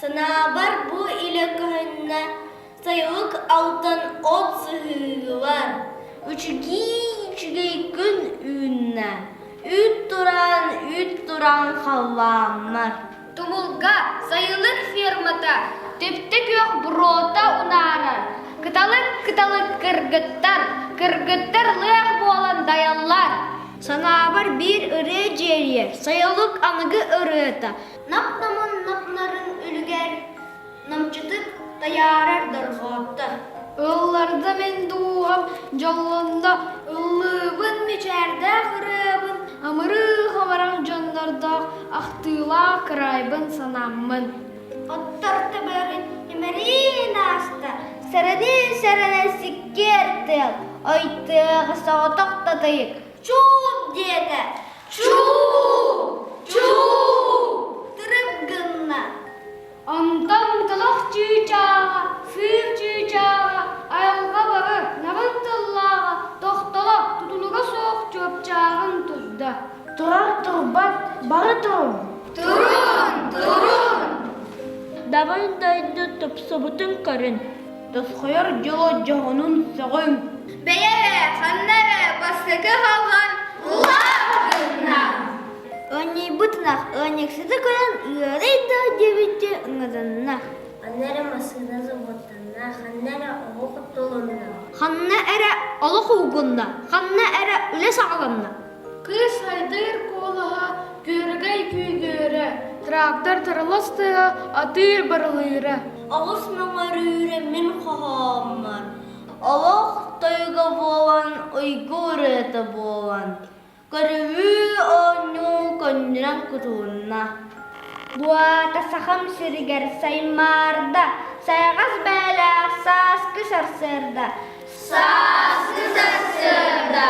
Санаабар бу илэ көһүннэ сайылык алтан от сыһыылар, үчүгэй-үчүгэй күн үүннэ, үүт тураан, үүт тураан халлааммар. Тумулга сайылык фермата түптэ күөх буруота унаарар, кыталык-кыталык кыргыттар, кыргыттар лыах буолан дайаллар. Санаабар биир ырыа дьиэрийэр, сайылык аныгы ырыата, Нап-намын нап-нарын үлүгэр намчытык тайаарар дорҕооттор. Ылларда мин дууһам дьоллонно, ыллыыбын мичээрдээх ырыабын, амырыых амарах дьоннордоох ахтыылаах кыраайбын санааммын. Оттор төбөрүн имэриин ааста, сэрэнии-сэрэнэн сиккиэр тыал, ой тыаҕа соҕотох татыйык, чууп диэтэ, Чуу! Чуу! Тырып гынна. Онтон талах чыычааҕа, сыыр чыычааҕа, айылҕа бары нарын тыллааҕа, тохтоло, тутулуга суох чуопчааҕын турда. Турар турбат, бары турун! Турун! Турун! Дабай дойду тупсубутун көрүн, тосхойор дьоло дьоһунун сөҕүҥ! Бэйэ эрэ, ханна эрэ бастакы халҕан лап гынна. Ыанньыйбыт ынах ыанньыксыты көрөн ыарый да диэбиччэ ыҥырынна. Ханна эрэ массыына заводтанна, ханна эрэ оҕо хотолонно. Ханна эрэ олох угунна, ханна эрэ үлэ саҕаланна. Кыыс айдыыр куолаһа, күөрэгэй күйгүөрэ, трактор тарылас тыаһа, атыыр барылыыра. Оҕус мөҥөрүүрэ мин хоһооммор, Олох тойуга буолан, уйгу ырыата буолан, көрүлүү оонньуу көнньүнэн кутулунна. Буата Сахам сиригэр саймаарда, сайаҕас бэйэлээх сааскы сарсыарда. Сааскы сарсыарда!